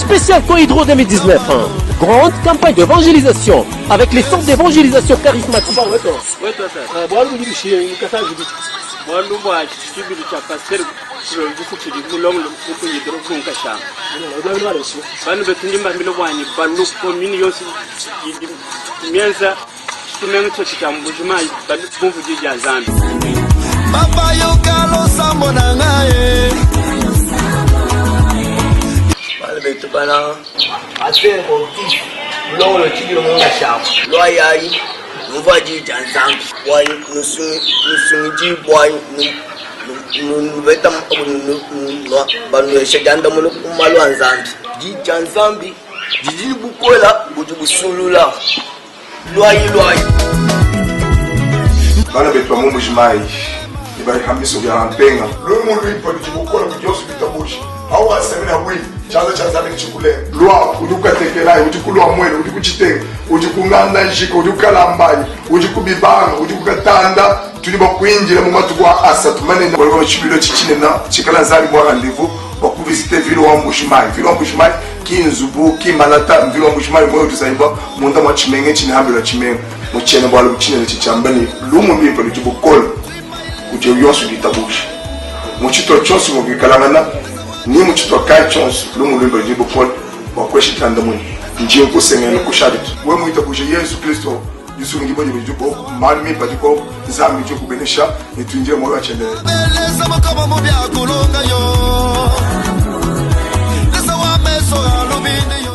Spécial Cohydro 2019. Grande campagne d'évangélisation avec les centres d'évangélisation charismatique. Bualu bua tshibilu tshia Pasteur Clovis tshidi mulongolo mukunyidiro kunkashama. Banu betu ndi mbambila buanyi balu commune yonso idi mienza tshimenga tshiotshi tshia Mbuji-Mayi balu bumvu di dia Nzambi. Papa yoka losambo na ngai eh. Bana betu bana Pasteur Clovis mulongolo tshibilu munkashama lwayayi numvua di dia Nzambi bua nusungidibua nubeta banuesha diandamuna ku malu a Nzambi. Di dia Nzambi didi ne bukola budi busulula. Luayi luayi. Bana betu ba mu Mbuji-Mayi ne badi ha misoko ya mpenga, lumu luimpe ludi bukole budi yonso witabuja hawasemena bui tshianza tshia Nzambi netshikulenga. Lua udi kukatekelayi, udi kulua muele, udi kutshitenga, udi kunganda njika, udi kukalambayi, udi kubibanga, udi kukatanda. Tudi bakuindila mu matuku a asatu manene bua tshibilu etshi tshinene tshikala Nzambi bua rendez-vous bua kuvisite ville wa Mbuji-Mayi. Ville wa Mbuji-Mayi ki nzubu ki malata, ville wa Mbuji-Mayi muoyo tuzayibua munda mua tshimenga etshi ne hambelu ya tshimenga. Mu tshiena-bualu tshinene tshidi tshiamba ne, Lumu luimpe ludi bukole kudi eu yonso udi witabuja. Mu tshitupa tshionso mua kuikalangana ni mu tshitupa kayi tshionso, lumu luimpe ludi bukole bua kuesha diandamuna. Ndi nkusengelela kushadi to. Wewe muitabuje Yezu Kristo, disungidibua diebe didi kuoku, malu mimpe adi kuoku, Nzambi udi ukubenesha ne tuindile muoyo wa tshiendelele. Lesa mukama mu byakulonga yo. Lesa wa meso a lubindi yo.